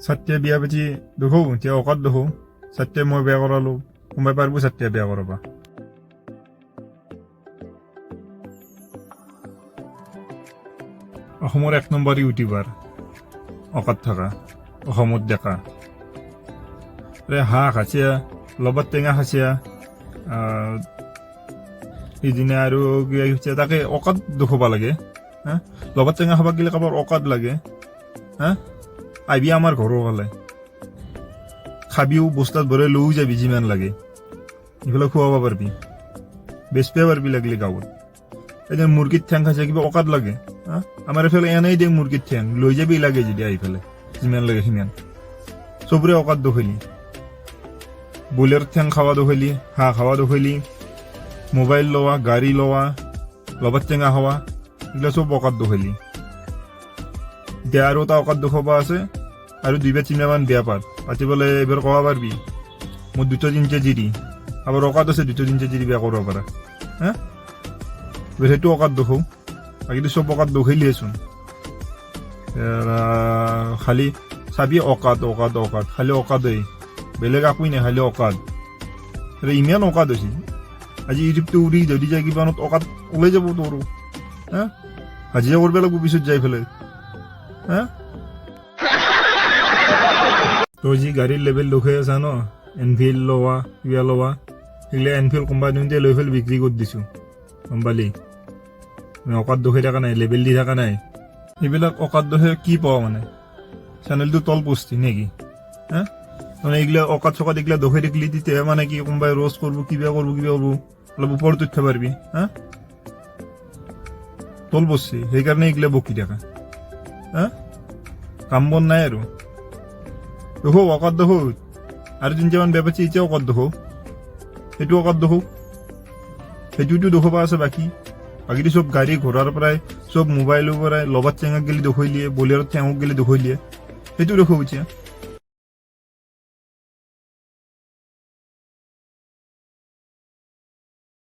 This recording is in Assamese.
ছাত্ৰীয়ে বিয়া পাতি দেখো, এতিয়া অকাত দেখো। ছাত্ৰীয়ে মই বিয়া কৰালো, কোনোবাই পাৰিব ছাত্ৰীয়ে বিয়া কৰাবা? অসমৰ এক নম্বৰ ইউটিউবাৰ, অকাত থকা অসমত ডেকা। আৰে হাঁহ খাইছে, লবাৰ টেঙা খাইছে সিদিনা, আৰু কিবা খাইছে। তাকে অকাত দেখুৱাব লাগে। হা, লবাৰ টেঙা খাব গ'লে কাৰোবাৰ অকাত লাগে? হা, আহিবি আমাৰ ঘৰৰ ফালে, খাবিও, বস্তাত ভৰাই লৈও যাবি যিমান লাগে। ইফালে খুৱাব পাৰিবি, বেচবে পাৰিবি লাগিলে গাঁৱত। এতিয়া মুৰ্গীৰ ঠেং খাইছে, কিবা অকাত লাগে? হা, আমাৰ এইফালে এনেই দে মুৰ্গীৰ ঠেং, লৈ যাবি লাগে যদি আহি পেলাই, যিমান লাগে সিমান। চবৰে অকাত দখলি, ব্ৰইলাৰ ঠেং খাৱা দখলি, হাঁহ খাৱা দখলি, মোবাইল লোৱা, গাড়ী লোৱা, লবাৰ টেঙা খাৱা, এইগিলা চব অকাত দখলি। এতিয়া আৰু এটা অকাত দেখুৱাব আছে। আৰু দুইবাৰ তিনিবাৰমান বিয়া পাত, পাতিবলৈ এইবাৰ ক'ব পাৰিবি, মোৰ দুটা তিনিটা জিৰি, আবাৰ অকাত আছে, দুটা তিনিটা জিৰি বিয়া কৰিব পাৰা। হা, এইবাৰ সেইটো অকাত দেখো। বাকীটো চব অকাত দখেলিয়েচোন। খালি চাবি, অকাত অকাত অকাত, খালি অকাতেই, বেলেগ একোৱেই নাই, খালি অকাত। আৰু ইমান অকাত হৈছে, আজি ইউটিউবটো উৰি যদি যায় কিবানত, অকাত ওলাই যাব তোৰো। হা, হাজিৰা কৰিব লাগিব পিছত যাই পেলাই। হা, তই যি গাড়ীৰ লেভেল দেখুৱাই আছা ন, এনফিল্ড লোৱা, কিবা লোৱা, সেইগিলা এনফিল্ড কোম্পানীতে লৈ পেলাই বিক্ৰী কৰি দিছোঁ, গম পালি? মই অকাত দেখুৱাই থকা নাই, লেবেল দি থকা নাই। এইবিলাক অকাত দেখুৱাই কি পাওঁ? মানে চেনেলটো তল পস্তি নেকি? হা, মানে এইগিলা অকাত চকাত এইগিলা দেখুৱাই থাকিলি তেতিয়া মানে কি কোনোবাই ৰ'জ কৰিব, কিবা কৰিব, কিবা কৰিব, অলপ ওপৰত উঠিব পাৰিবি। হা, তল পৰছি, সেইকাৰণে এইগিলা বকি থাকা। হা, কাম বন নাই আৰু? দেখো, অকাত দেখো। আৰু তিনিটামান বেয়া পাইছে, এতিয়াও অকাত দেখো, সেইটো অকাত দেখো, সেইটোতো দেখুৱাব আছে বাকী। বাকীটো চব গাড়ী ঘোঁৰাৰ পৰাই, চব মোবাইলৰ পৰাই, লবাৰ টেঙাক গেলি দেখুৱাইলিয়ে, বলিয়াৰৰ ঠেঙক গেলি দেখুৱাইলিয়ে, সেইটো দেখো এতিয়া।